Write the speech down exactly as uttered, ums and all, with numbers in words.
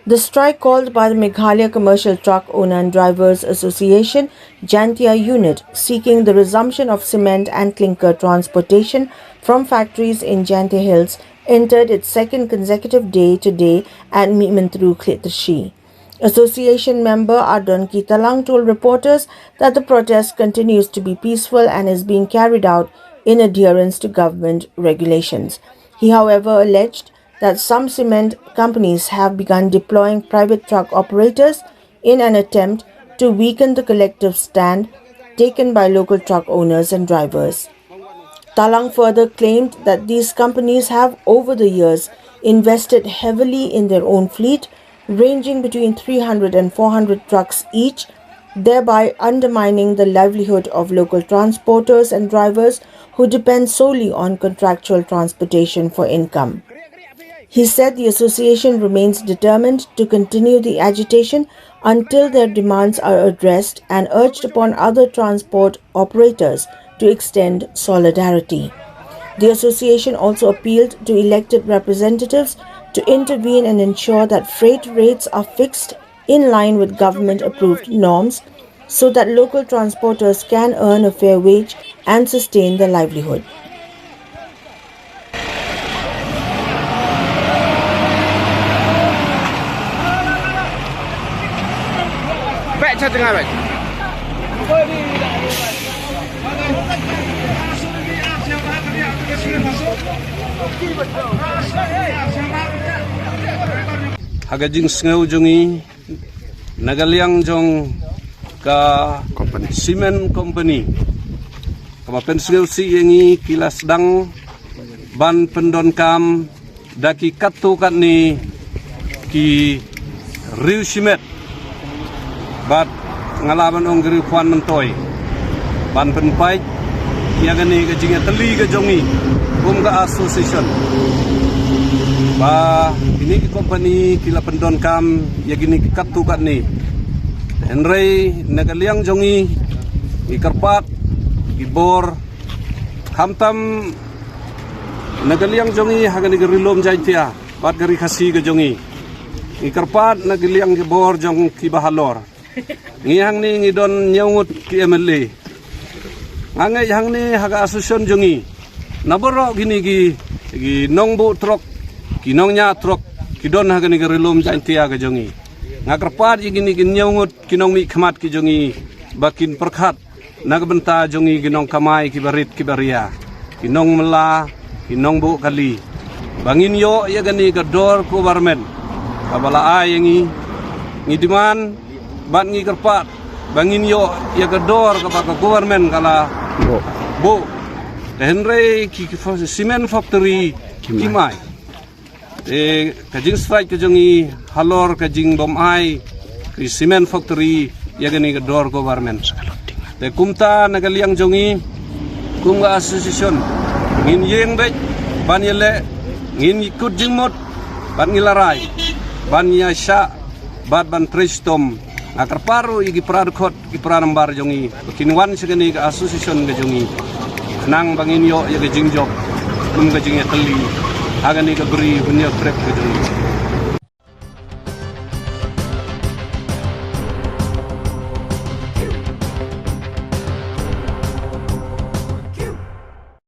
The strike called by the Meghalaya Commercial Truck Owner and Drivers Association, Jaintia Unit, seeking the resumption of cement and clinker transportation from factories in Jaintia Hills, entered its second consecutive day today at Mihmyntdu, Khliehtyrshi. Association member Ardonki Talang told reporters that the protest continues to be peaceful and is being carried out in adherence to government regulations. He, however, alleged that some cement companies have begun deploying private truck operators in an attempt to weaken the collective stand taken by local truck owners and drivers. Talang further claimed that these companies have, over the years, invested heavily in their own fleet, ranging between three hundred and four hundred trucks each, thereby undermining the livelihood of local transporters and drivers who depend solely on contractual transportation for income. He said the association remains determined to continue the agitation until their demands are addressed and urged upon other transport operators to extend solidarity. The association also appealed to elected representatives to intervene and ensure that freight rates are fixed in line with government approved norms so that local transporters can earn a fair wage and sustain their livelihood. Ha ka jingsngew jong ngi, na ka liang jong ka cement company, kaba pynsngewsih ïa ngi, ki la sdang ban pyndonkam da ki katto katne ki riew shimet, bad nga lah ban ong ki riew khwan myntoi, ban pynpait ïa kane ka jingïatylli ka jong ngi kum ka association. Ba kine ki company ki la pyndonkam ïa kine ki katto katne. Hynrei na ka liang jong ngi, ngi kyrpad, ngi bor, khamtam na ka liang jong ngi ha kane ka Ri Lum Jaintia bad ka Ri Khasi ka jong ngi, ngi kyrpad na ka liang ki bor jong kiba halor. Ngi hangne ngi don hynñiew ngut ki M L A. Nga ngeit hangne ha ka association jong ngi, na baroh kine ki, ki nongbuh trok, ki nongñiah trok, ki don ha kane ka Ri Lum Jaintia ka jong ngi. Nga kyrpad ïa kine ki hynñiew ngut ki nongmihkhmat ki jong ngi ba kin pyrkhat na ka bynta jong ngi ki nongkamai kiba rit kiba ria, ki nongmylla, ki nongbuh kali, ba ngin ïoh ïa kane ka dor government kaba la ai ïa ngi. Ngi demand bad ngi kyrpad ba ngin ïoh ïa ka dor kaba ka government ka la buh. Te hynrei ki, ki fa-, cement factory kim ai. Te ka jingstrike ka jong ngi halor ka jingbym ai ki cement factory ïa kane ka dor government. Te kumta na ka liang jong ngi kum ka association, ngin ïeng beit ban ïaleh, ngin kut jingmut bad ngi la rai ban ïa shah bad ban trei shitom. Nga kyrpad ruh ïa ki para dkhot, ki para nambar jong ngi ba kin wan sha kane ka association ka jong ngi, khnang ba ngin ïoh ïa ka jingjop kum ka jingïatylli ha kane ka bri Hynñiewtrep ka jong ngi.